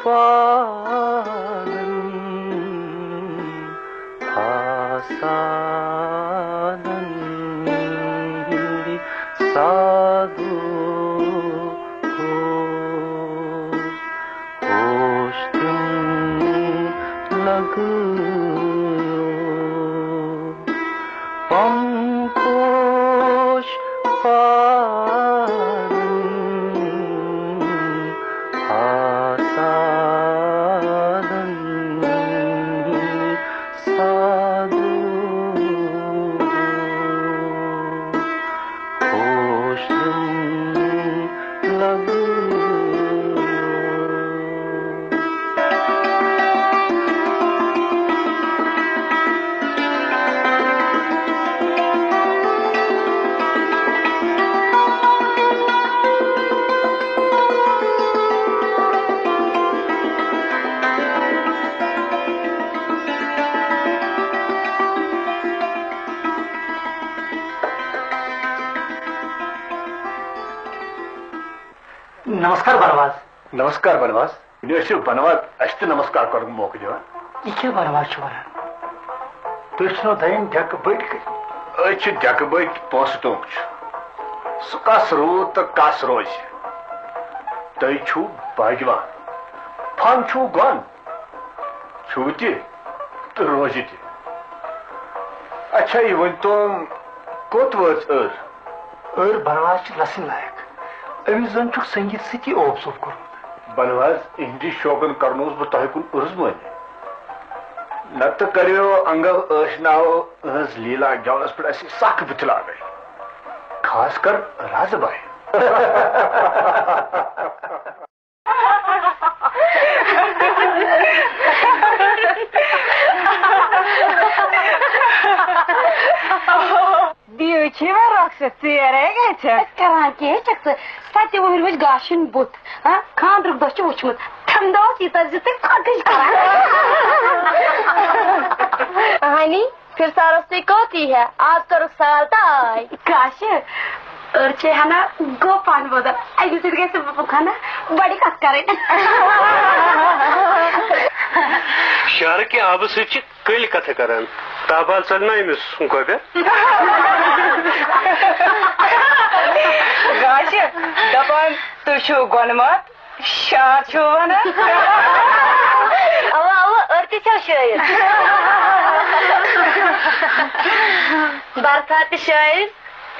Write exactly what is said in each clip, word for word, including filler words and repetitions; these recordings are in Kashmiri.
پالن آسادن ہندِ سادو ہوش تم لگیو۔ پم پوش پالن آسادن سادو پوشن لگیو۔ نمسکار بنواس۔ نمسکار بنواس۔ مےٚ ٲسِو بنواس اَسہِ تہِ نمسکار کرنُک موقعہٕ دِوان؟ یہِ کیٛاہ بنواس چھُ وَنان؟ تُہۍ چھِنو دَیِن ڈٮ۪کہٕ بٔٹۍ کٔرِتھ؟ أسۍ چھِ ڈٮ۪کہٕ بٔٹۍ پونٛسہٕ ٹوٚنٛگ چھُ۔ سُہ کَس روٗد تہٕ کَس روزِ؟ تُہۍ چھِو باگوان۔ فن چھُو گۄن۔ چھُو تہِ تہٕ روزِ تہِ۔ اچھا، یہِ ؤنۍ تو، کوٚت وٲژ أر؟ أر بنواس چھِ لسٕنۍ لایق۔ أمِس زن چھُکھ سنگیت سۭتی اوپ ژوپ کوٚرمُت۔ بنواس، اِہِنٛدِ شوقن کرنووُس بہٕ تۄہہِ کُن عرض مٲنِتھ۔ نتہٕ کریو انگل ٲشناو أہٕنٛز لیلا گٮ۪ونس پٮ۪ٹھ اَسہِ سخ بُتھِ لاگٕنۍ۔ خاص کر رازٕ باے۔ بیٚیہِ چھِ وۄنۍ رۄخصت ژیٖرے گژھِ۔ أسۍ کران کیٛاہ چھَکھ ژٕ؟ سَتہِ وُہٕرۍ وٕچھ گاشِن بُتھ، ہاں؟ خانٛدرُک دۄہ چھُ وُچھمُت۔ تَمہِ دۄہ ٲس ییٖژاہ زِ تُہۍ خۄدٕچ کران۔ ہانی، پھر سالس تُہۍ کوٚت یی ہے؟ آز کٔرٕکھ سال تہٕ آے۔ کاشہِ، أر چھے ہنا گوٚو پہن بوزان۔ اَمہِ سۭتۍ گژھِ ہنا بڑی کتھ کرٕنۍ۔ شہرٕ کہِ آبہٕ سۭتۍ چھِ کٔلۍ کتھٕ کران۔ تابال ژلہِ نا أمِس گۄبٮ۪ر؟ گاشہِ، دپان تُہۍ چھِو گۄنمات۔ شعر چھُو ونان؟ اوا، اوا، أر تہِ چھَو شٲعر۔ برکھا تہِ شٲعر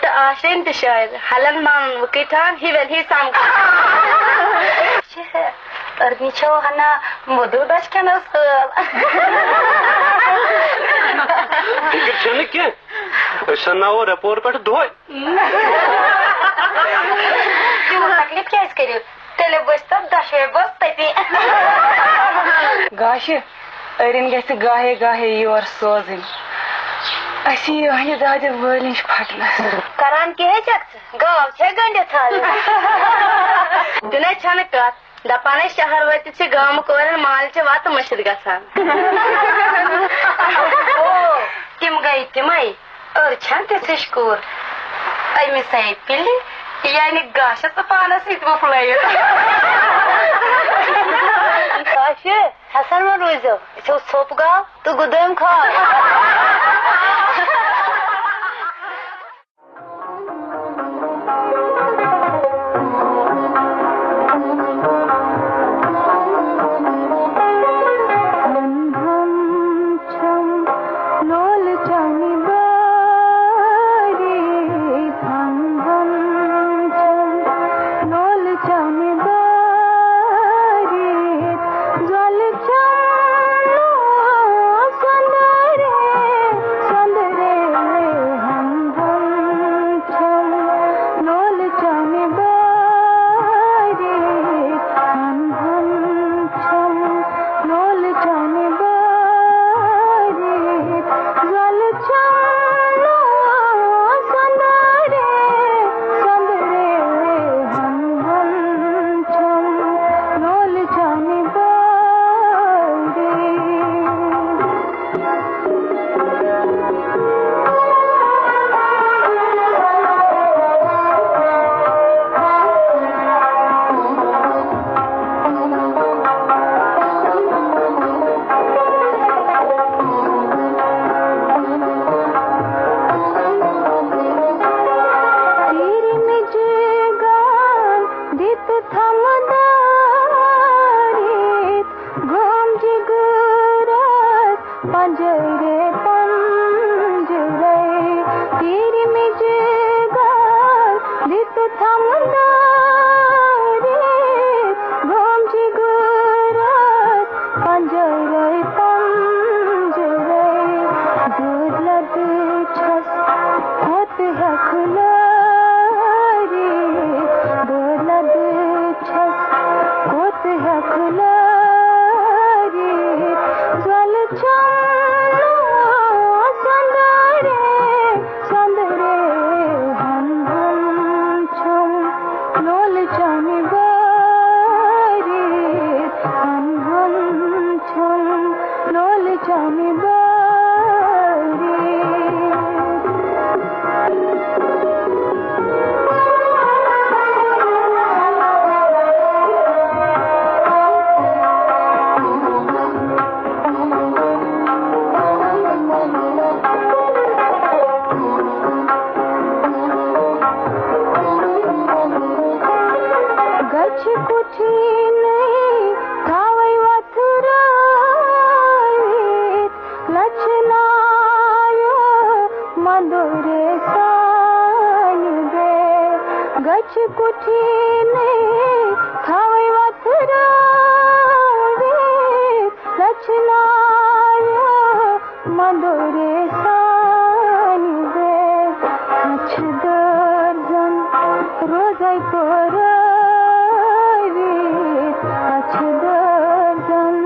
تہٕ آشرین تہِ شٲعر۔ ہلن مانن وٕ کِتھان، ہِوٮ۪ن ہی سمکھان۔ چھِ أرنی چھَو ہنا مٔدٕر دَچھِ کھٮ۪نَس ٲل۔ فِکر چھَنہٕ کینٛہہ، أسۍ اَنناوو رٮ۪پور پٮ۪ٹھٕ دۄہَے۔ تیوٗت تکلیٖف کیٛازِ کٔرِو؟ تیٚلہِ بٔسۍ تَتھ دۄشوَے بٲژ تٔتی۔ گاشہِ، أرِنۍ گژھِ گاہے گاہے یور سوزٕنۍ۔ اَسہِ یِیہِ أہنٛدِ دادِ وٲلِنج پھٹنس۔ کران کیٛاہ چھکھ ژٕ؟ گاو چھے گٔنڈِتھ تھاوٕنۍ۔ تہِ نَے چھَنہٕ کَتھ۔ دَپان ٲسۍ شہر وٲتِتھ چھِ گامہٕ کورٮ۪ن مالچہِ وَتہٕ مٔشِتھ گژھان۔ او، تِم گٔے تِمَے۔ أر چھَنہٕ تِژھِش کوٗر۔ أمِس آیہِ پِلہِ، یعنی گاشَس تہٕ پانَس سۭتۍ وُپھلٲیِتھ۔ کاشہِ، حسن وۄنۍ روٗزِو، أسۍ چھِو ژھوٚپ گاو تہٕ گُدٲمۍ کھاو۔ کُٹھیٖنٕے تھاوَے وۄتھرٲوِتھ، لَچھِ نایہِ مَندورِ سانہِ بے۔ گَچھِ کُٹھیٖنٕے تھاوَے وۄتھرٲوِتھ، لَچھِ نایہِ مَندورِ سانہِ بے۔ اَچھِ دٲرزَن روزَے پٲرٲوِتھ، اَچھِ دٲرزَن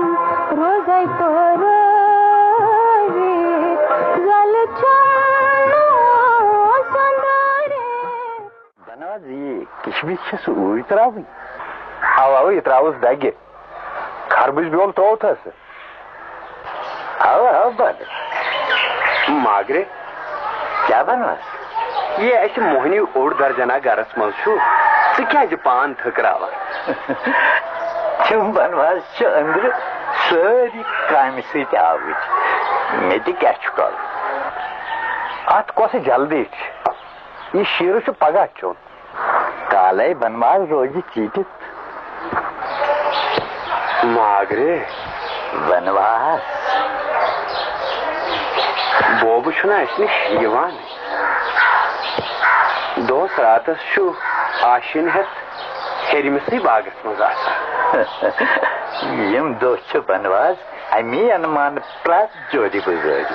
روزَے پٲرٲوِتھ، زَلہٕ چَمنہٕ اوس اَندورِ۔ بناو زِ یہِ کِشمِش چھِ سُہ اوٗرۍ ترٛاوٕنۍ۔ اَوا، اَوا، یہِ ترٛاوُس دَگہِ۔ خربٕز بیول ترٛووتھس۔ اَوا، اَوا، بَنہٕ۔ ماگرے، کیٛاہ بَنوَس؟ یہِ اَسہِ موہنی اوٚڑ درجنا گرس منٛز چھُ، ژٕ کیٛازِ پان تھٔکراوان؟ تِم بنواس چھِ أنٛدرٕ سٲری کامہِ سۭتۍ آوٕرۍ۔ مےٚ تہِ کیٛاہ چھُ کَرُن؟ اَتھ کۄس جلدی چھِ؟ یہِ شیٖرٕ چھُ پگاہ کھیوٚن۔ کالے بنواس روزِ چیٖٹِتھ۔ ماگرے۔ بنواس۔ بوبہٕ چھُنہٕ اَسہِ نِش یِوان۔ دۄہس راتس چھُ آشِنۍ ہٮ۪تھ ہیٚرمِسٕے باغس منٛز آسان۔ یِم دۄہ چھِ بنواس اَمی اَنمانہٕ پرٛٮ۪تھ جوڑی گُزٲرِتھ۔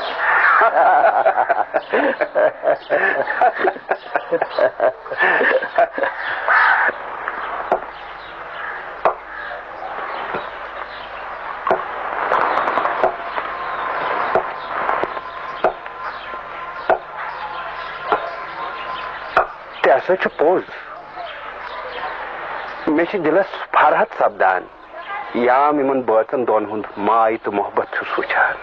تہِ ہسا چھُ پوٚز۔ مےٚ چھِ دِلس فرحت سپدان۔ یام یِمن بٲژن دۄن ہُنٛد ماے تہٕ محبت چھُس وٕچھان۔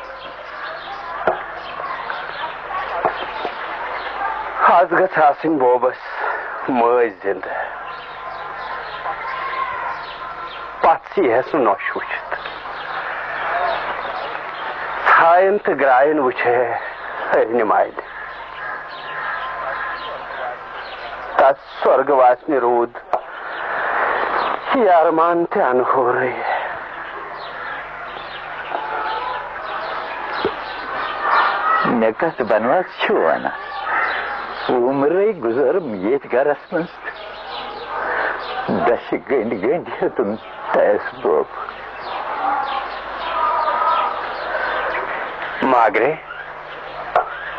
از گژھِ آسٕنۍ بوبس مٲج زِندٕ۔ پتھ سُہ یِہس نہٕ نۄش وٕچھِتھ۔ ژھاین تہٕ گراین وٕچھِ ہے أرنہِ مالہِ۔ تس سۄرگہٕ واسنہِ روٗد یہِ ارمان تہِ انہورٕے۔ مےٚ کتھ بنواس چھُ ونان؟ عمرے گُزٲرٕم ییٚتھۍ گرس منٛز۔ دَچھِ گٔنٛڈۍ گٔنٛڈۍ ہیوٚتُن تَس بوب۔ ماگرے،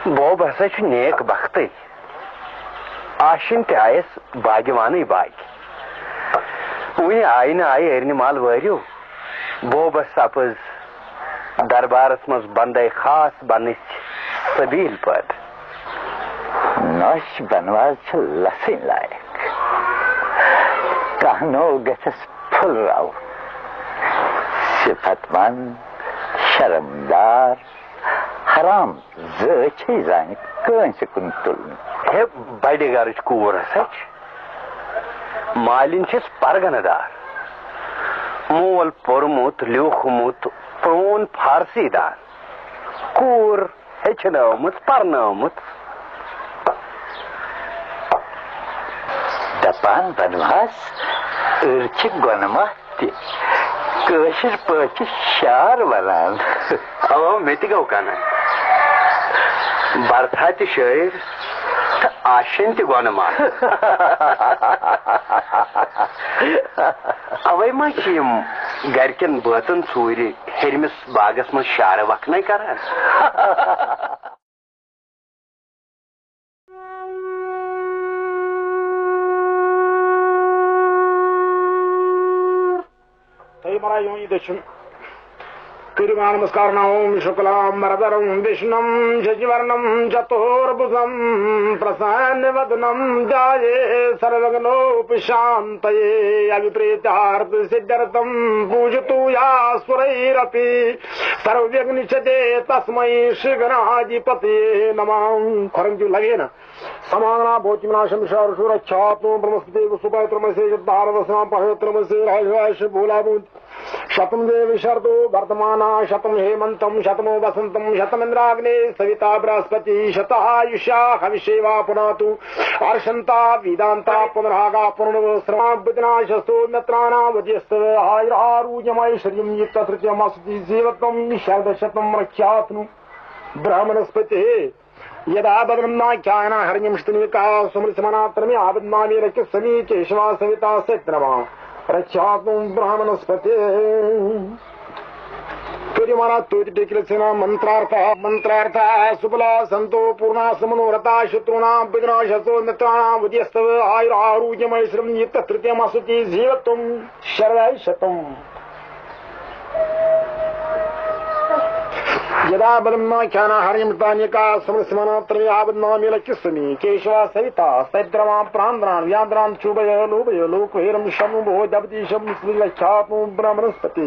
بوب ہسا چھُ نیک بختٕے۔ آشِنۍ تہِ آیس باگہِ وانٕے باگہِ۔ وُنہِ آیہِ نہٕ آیہِ أرنہِ مال وٲرِو۔ بوبس سپٕز دربارس منٛز بندے خاص بنٕچ سبیل پٲدٕ۔ نۄش بنواس چھِ لژھٕنۍ لایق۔ کانٛہہ نوٚو گژھٮ۪س پھُلراوُن۔ صفت مند، شرمدار، حرام زٲژ چھے زانہِ کٲنٛسہِ کُن تُلنہٕ۔ ہے، بڑِ گرٕچ کوٗر ہسا چھِ۔ مالِنۍ چھِس پرگنہٕ دار۔ مول پوٚرمُت، لیوٗکھمُت، پرٛون فارسی دان۔ کوٗر ہیٚچھنٲومٕژ، پرنٲومٕژ۔ دپان بنواس، أر چھِ گۄنہٕ ماہ تہِ۔ کٲشِر پٲٹھۍ چھِ شعر ونان۔ اوا، مےٚ تہِ گوٚو کنن۔ برتھا تہِ شٲعر تہٕ آشِنۍ تہِ گۄنہٕ ماہ۔ اوے ما چھِ یِم گرِکٮ۪ن بٲژن ژوٗرِ ہیٚرمِس باغس منٛز شعرٕ وکھنَے کران۔ تھٲیِو مَران یوٗنی دٔچھُن۔ کٔرِو مےٚ نمسکار نوم شکلام وردھرم وشنم ششیورنم چتوربھجم پرسنوادھنم دھیاے سروگنوپشانتیے۔ ابھیپریتیارتھ سدھیارتھم پوجیتو یا سوریرپی سروگنچتے تسمے شری گنادھپتیے نمہ۔ کھۄرن دِیِو لگے نا۔ سماگنا بھوتی مناشم شارشور اچھاتو برہمسپتے وسوپایترمسے شدھارتسنا پہترمسے راجواش بھولا بھوت شتم دیو شردو وردھمانا शतं हेमन्तं शतमु वसन्तं शतमिन्द्राग्ने सविता बृहस्पतिः शतायुषा हविषेवा पुनातु अर्षन्ता वेदान्ता पुनरागा पुनर्वस्रमाभितनाशस्तु मित्राणावध्यस्तव आयुरारोग्यमैश्वर्यं यत्तत्तृतीयमस्तु जीवत्वं शरदशतं रक्षात्नु ब्रह्मणस्पतिः। यदा बदनं नाख्यायना हरिं शतनिका सुमृसमनात्रमे आबदनामे रक्षस्वमी केशवा सविता सत्यनमा रक्षात्वं ब्रह्मणस्पतिः। सूर्यमाना तुति टिकिलसेना मन्त्रार्था मन्त्रार्था सुबला सन्तो पूर्णा सुमनोरथा शत्रूणां विघ्नाशस्तो मित्राणां वध्यस्तव आयुरारोग्यमैश्वर्यं यत्तत्तृतीयमस्तु जीवत्वं शरदशतं। यदा बदन्नाख्याना हरिमृतान्यका समरसमानात्रमे आबदनामे लक्ष्मी केशवा सहिता सैद्रवां प्रान्द्रान् व्यान्द्रान् चोभय लोभय लोकभैरं शम्भो जगदीशं श्रीलक्षात्मो ब्रह्मणस्पति।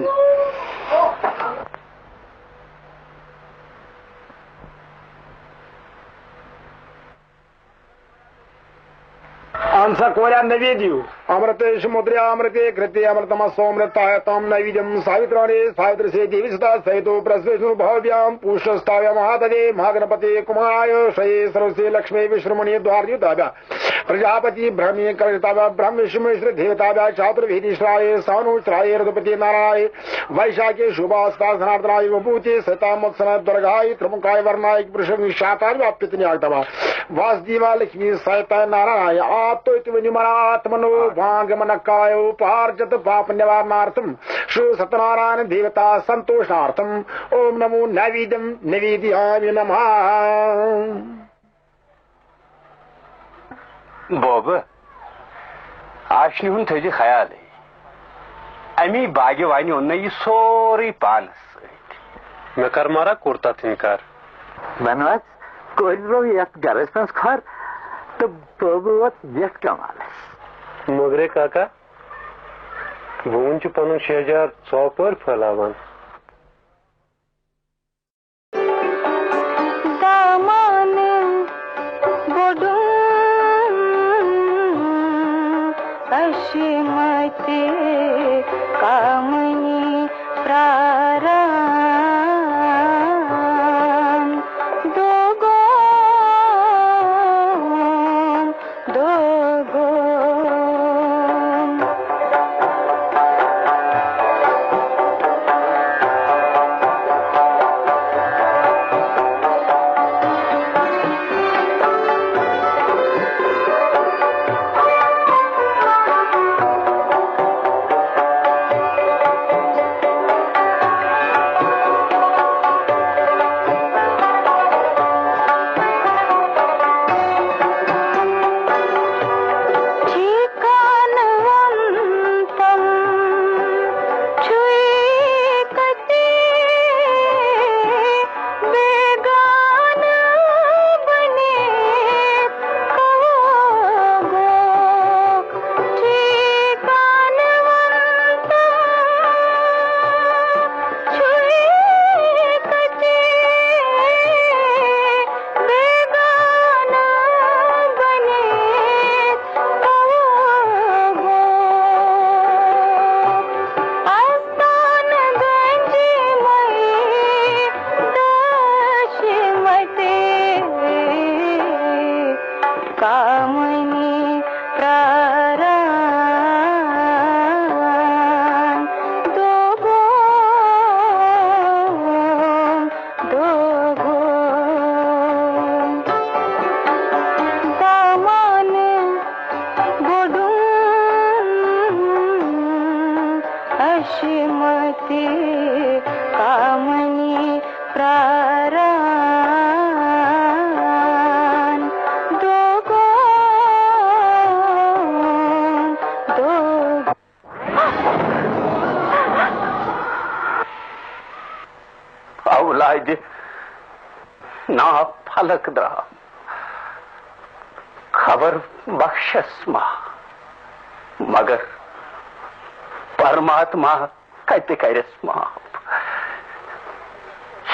اہن سا کوریا نویدیو۔ امرتیش مدریا امرتے کرتے امرتمسو امرتایتم نویدیم ساوترانے ساوترسے دیوی سدا سہتو پرسویشنو بھاویام پوشستاویا مہادے مہاگنپتے کمارایو شیے سروسے لکشمی وشرمنی دوارجو دابیا پرجاپتی برہمی کلشتاویا برہم وشمیشر دیوتاویا چاترویدیشرائے سانوشرائے رتپتی نارائے ویشاکے شوبھاستا سناردنائے وبھوتے ستا متسنا درگائے ترمکائے ورنائے پرشنگی شاتاویا پتنی آگتاوا واسدیوا لکشمی سہتا نارائے آتویت ونیمنا آتمنو وانگمنکایو پارجت پاپ نوارنارتم شو ستنارائن دیوتا سنتوشنارتم اوم نمو نویدم نویدیامی نمہ۔ بوبہٕ، آشنہِ ہُنٛد تھٲیزِ خیالٕے۔ اَمی باگہِ وانہِ اوٚن نہ یہِ سورُے پانس سۭتۍ۔ مےٚ کر مارا کوٚر تتھ اِنکار۔ وَنہٕ حظ، کٔرۍ رٲو یَتھ گرس منٛز کھۄر تہٕ بوبہٕ ووت یَتھ کمالس۔ مۄگرے کاکا، بہٕ وُنہِ چھُ پنُن شہجار ژۄپٲرۍ پھٔہلاوان۔ دامن بوٚڑُن عصمت کامنی پراران دوگوم دوگوم۔ ٹھیکانہٕ وَنتَم چھُے کَتہِ بیگانہٕ بٔنِتھ کَوو گوکھ۔ ٹھیکانہٕ وَنتَم چھُے کَتہِ بیگانہٕ بٔنِتھ کَوو گوکھ۔ آستان گنجی مئی داش متے کامنی پراران دوگوم دوگوم۔ دامن بوٚڑُن عصمت کامنی پراران دوگوم دوگوم۔ اولادِ نا پھلک درام۔ خبر بخشس ما، مگر پرماتما کتہِ کرٮ۪س معاف؟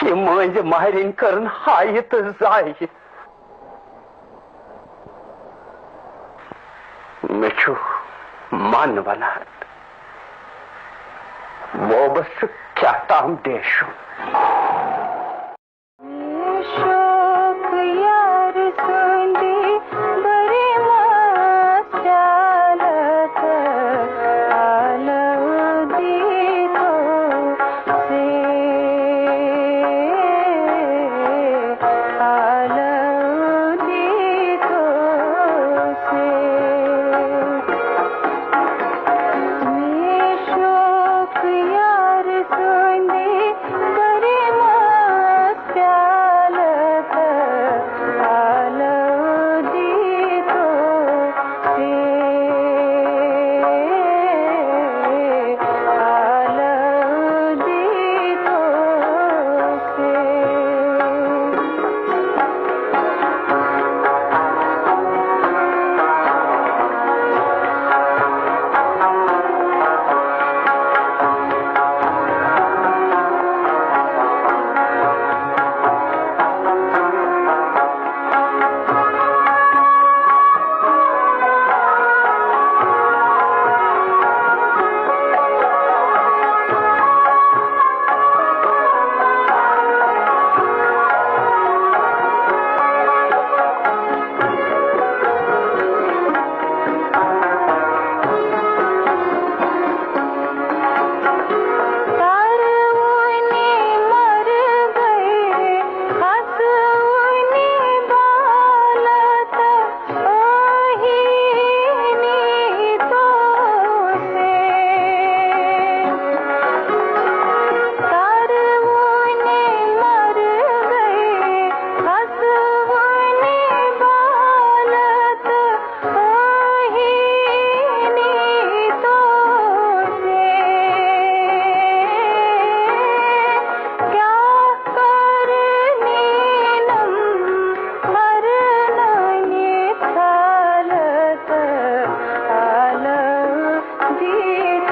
یہِ مٲنزِ مہرِنۍ کٔرٕن ہایہِ تہٕ زایہِ۔ مےٚ چھُ من ونان، بوبس چھُ کیٛاہ تام ڈیشُن۔ شوق یار سُنٛدِ بٔرمَس پیالہٕ تہٕ آلودی تھوٚو سے، آلودی تھوٚو سے۔ مےٚ شوق یار سُنٛدِ بٔرمَس پیالہٕ تہٕ آلودی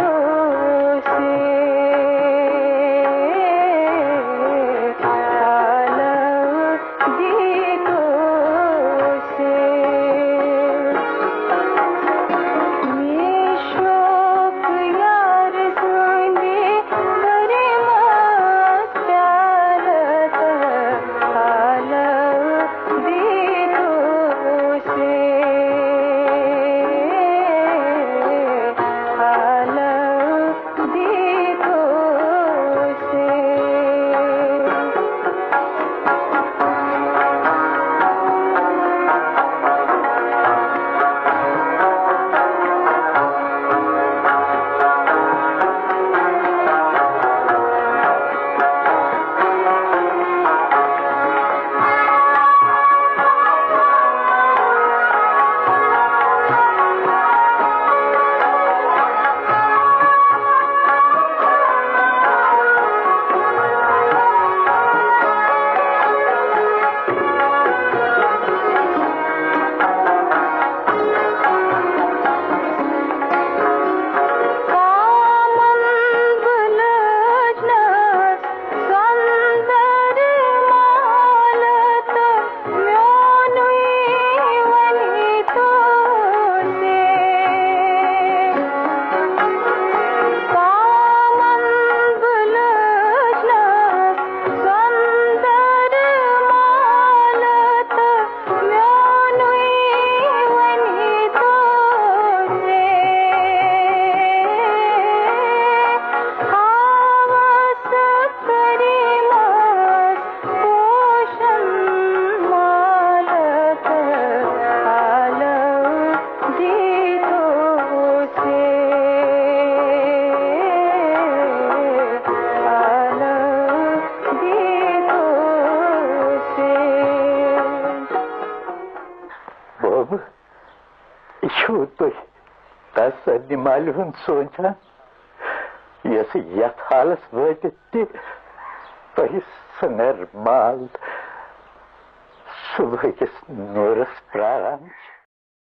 تھوٚو سے، آلودی تھوٚو سے۔ بابہٕ، یہِ چھِو تُہۍ تَس نِمالہِ ہُنٛد سونٛچان، یۄس یَتھ حالَس وٲتِتھ تہِ تۄہہِ سۄ نِمال صُبحٕکِس نوٗرَس پرٛاران چھِ؟